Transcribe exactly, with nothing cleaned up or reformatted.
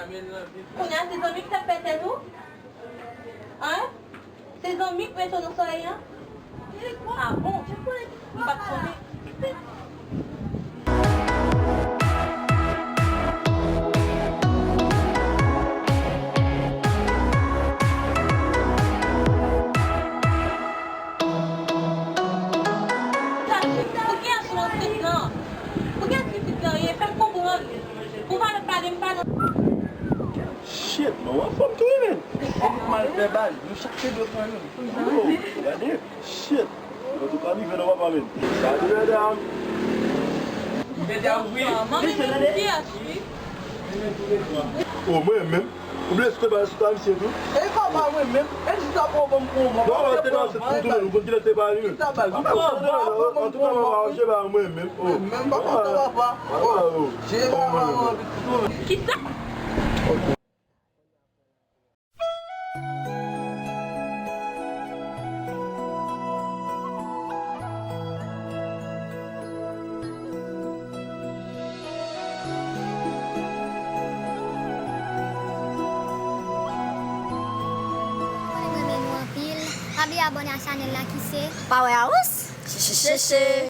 Kounye a se zanmi k t ap pètèt ou? An? Se zanmi k mete w nan solèy an? Ah bon? M pa t konnen. Pou kiyès ou antre pran? Pou kiyès pitit lan ye? Fè m konprann. Pou valè pa gen pa nan. Shit, man, w anfòm tou wi, men. Ou mal fè bal, nou chak te dwe pran youn. Oh, gade, shit. Antouka, rive nan papa, men. Salut, medam. Medam, wi. Manmi, men pou kiyès, wi? Oh, mwen menm. Ou blese te bal sou ta misye tou? E papa, mwen menm. E di sa pou ou ban m pou ou, mwen. Bon, te nan se pou tou, men ou konn kilè te bal li, men. Ki sa bal? Antouka, mwen pa manje ba mwen menm. Oh. Mwen menm pa kontan, papa. Oh. Jere papa, mwen anvi tou, men. Ki sa? Mwen renmen nou anpil. Pa bliye abòne a chanèl la ki se Power House. Cheche, cheche.